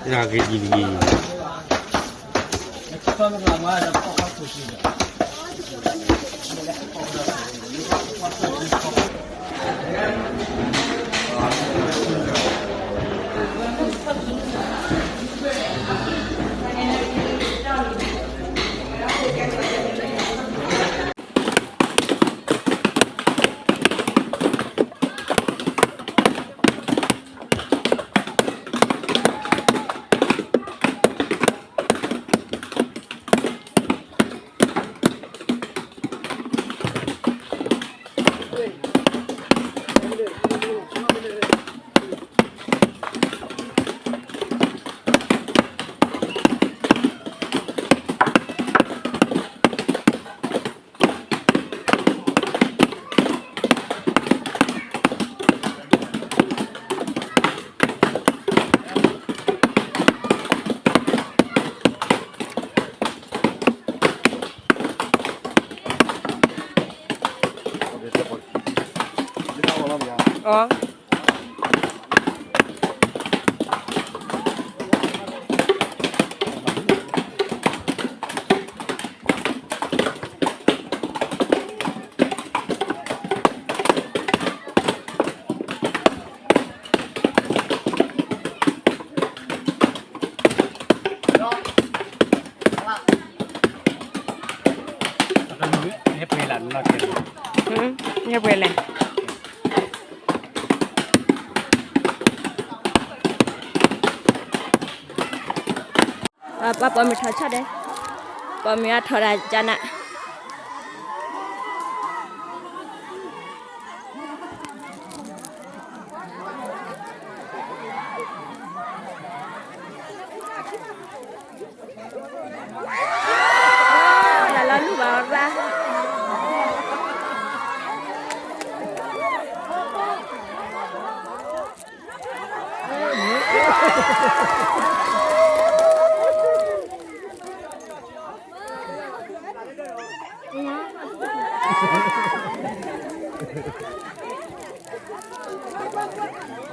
ဂ့ၤဒ်တဂ့ၤ. ဟ့ၣ်ပှဲၤလဲၣ်. ပှၤပိာ်မုၣ်ထီၣ်ဆီဒဲး, ပိာ်မုၣ်အထီၣ်တၢ်ကၠါနး လၢလူၢ်ဘၣ်ရ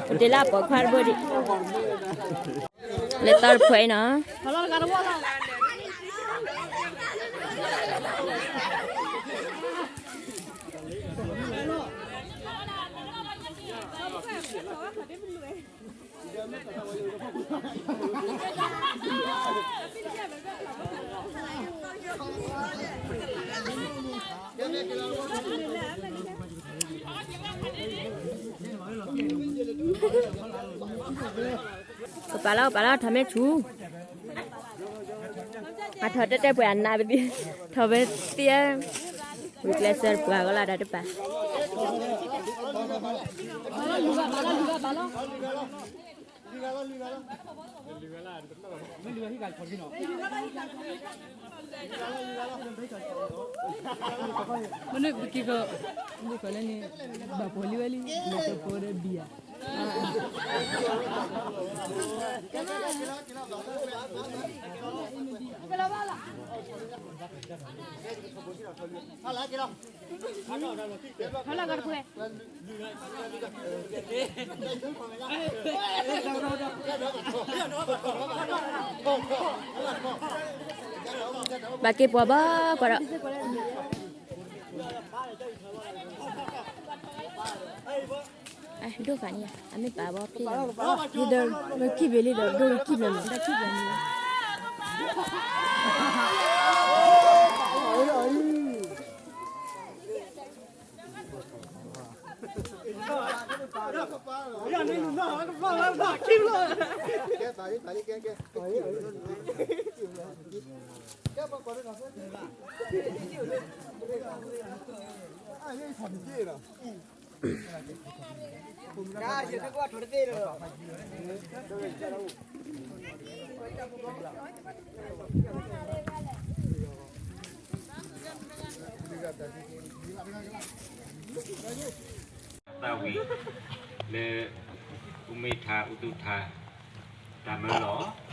ၣ် ပတ့လၢပိာ်ခွါတဘိဒံး, လၢသီတဖုအံၤနီၤ. ကပာ်လီၤ ကပာ်လီၤ ထီၣ်မ့ၢ်ဆူၣ်, အထီၣ်တဲတဲပှဲၤအနးပသံ, ထီၣ်ဝဲသံ, ဝံၤကျဲးစၢးပှၤကလီၤဒီးတပာ် မ့ၢ်ပက့ၤကီး, မ့ၢ်ကီးလၢန့ၣ်, ဘၣ်ပှၤလံဝဲလံ, လၢတပီဒီးဘံယၤ, ဘၣ်က့ၤပှၤဘၣ်ကွၢ်ဒီး, ဒိၣ်ဃာ်န့ၣ် အမ့ၢ်ပာ်ဘီဖ့လီၤ, ဒီး လၢခံဘ့ၣ်လံဒီး ဒိၣ်လၢခံဘ့ၣ်မး, သးဝံၣ် လၢ အူမ့ၢ်ထါ အူသူထါ တၢ်မၢလီၤ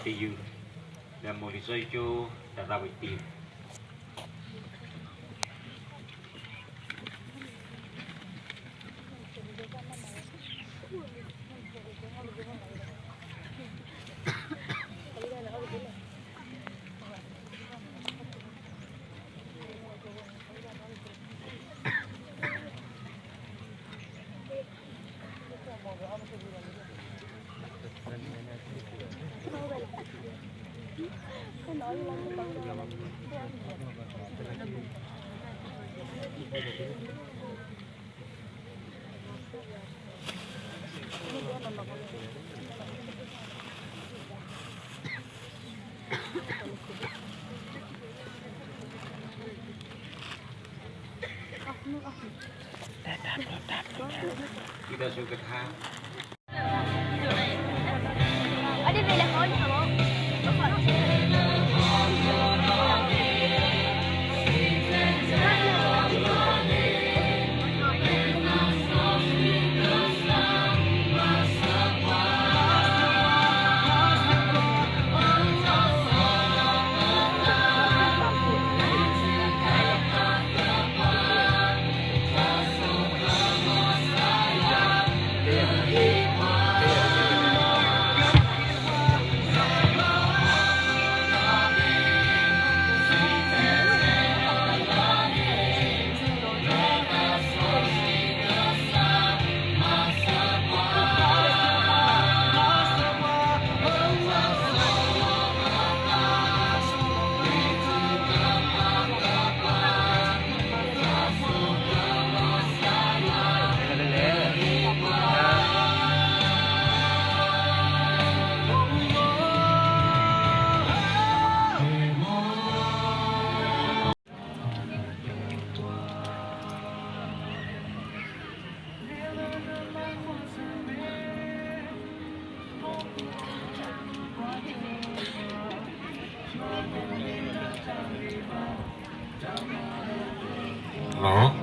တယုၢ် ဒီးမိၢ်လံာ်စီဆှံကၠိ တၢ်သးဝံၣ်တယုၢ် ပ လီ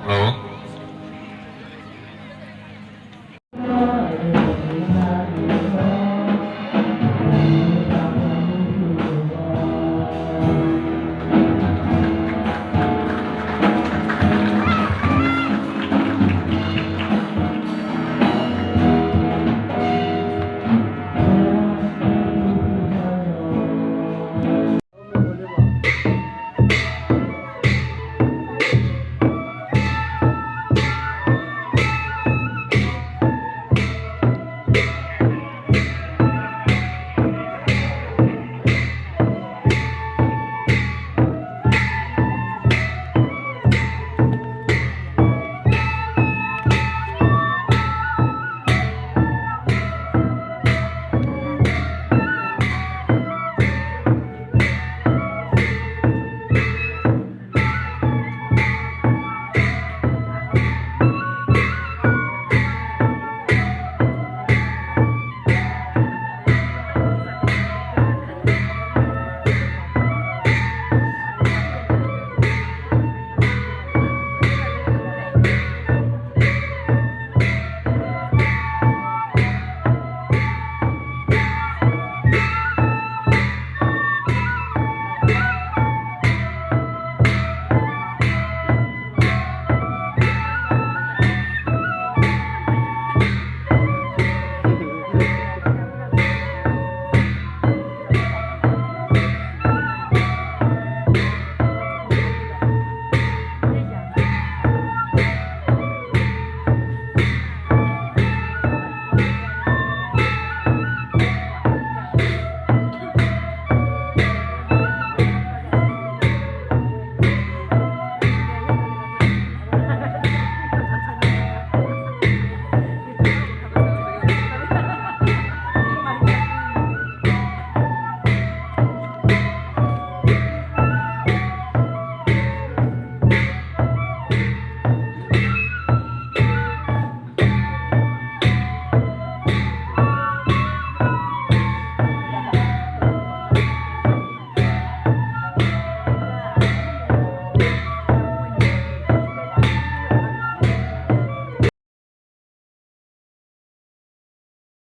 ၤ